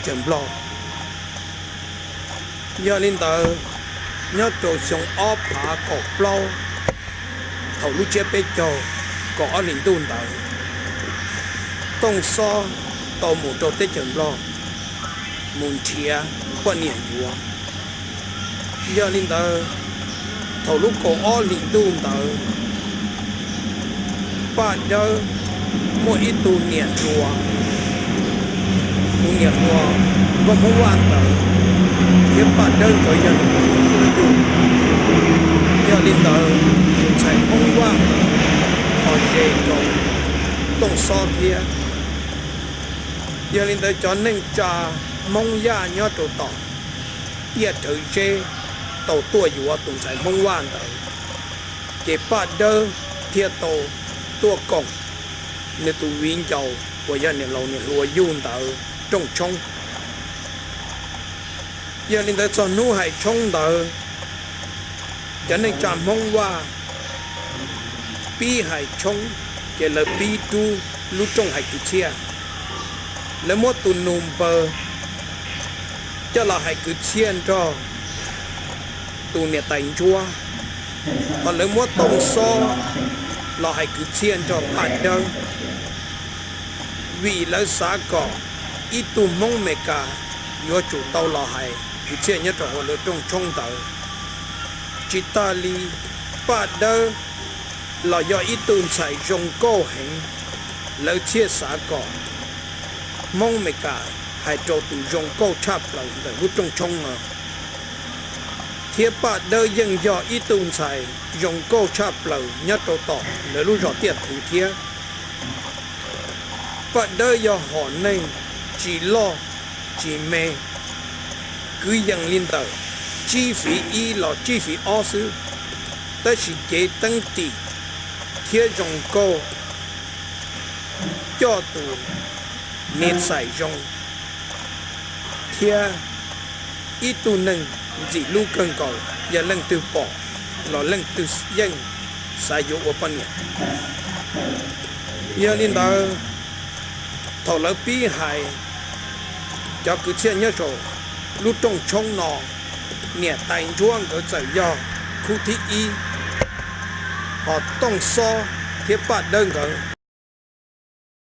chaws Nplog. Yog li ntawd, nyob rau xyoo ob phav kaum plaub, thaum lub tsiab peb caug kaum ob hlis ntuj ntawd, Tooj Xob tau mus rau teb chaws Nplog mus nrhiav poj niam yuav. Yog li ntawd, thaum lub kaum ob hlis ntuj ntawd, Paj Dawb muaj ib tug niam hluas, tus niam hluas nkauj Hmoob Vaj ntawd, thiab Paj Dawb nkawd yog niam hluas yug. Yog li ntawd, tus ntxhais Hmoob Vaj ntawd ho ze rau Tooj Xob thiab. Yog li ntawd, cov neej tsa Hmoob Yaj nyob rau tom tiaj Rhawv Zeb tau tuaj yuav tus ntxhais Hmoob Vaj ntawd, ces Paj Dawb thiaj tau tuaj koom nws tus viv ncaus uas yog niam laus niam hluas yug ntawd rooj tshoob. Yog li ntawd, txog hnub hais tshoob ntawd, cov neej tsa Hmoob Vaj pib hais tshoob, ces lawv pib rub lub rooj hais kwv txhiaj. Lawv muab tus nus npawg coj los hais kwv txhiaj nrog tus niam tais ntsuab, hos lawv muab Tooj Xob los hais kwv txhiaj nrog Paj Dawb, vim lawv xav kom ib tug Hmoob Meskas yuav tsum tau los hais kwv txhiaj nyob rau hauv lawv rooj tshoob ntawd. Tsis tas li, Paj Dawb los yog ib tug ntxhais zoo nkauj heev, lawv thiaj xav kom Hmoob Meskas hais rau tus zoo nkauj tshaj plaws ntawm lub rooj tshoob no. Thiab Paj Dawb yeej yog ib tug ntxhais zoo nkauj tshaj plaws nyob rau tom lawv lub zos Tiaj Thuv thiab. Paj Dawb yog hom neeg tsis loj tsis me, kwv yees li ntawm tsib feet ib los tsib feet ob xwb, tab sis cev teeb tim thiab zoo nkauj, coj tus niam txais zoo, thiab ib tug neeg ntxim hlub kawg nkaus, yog leej twg pom los leej twg yeej xav yuav ua poj niam. Yog li ntawd, thaum lawv pib hais cov kwv txhiaj nyob rau lub rooj tshoob no, niam tais ntsuab nkawd txawm yog khub thib ib, hos Tooj Xob thiab Paj Dawb nkawd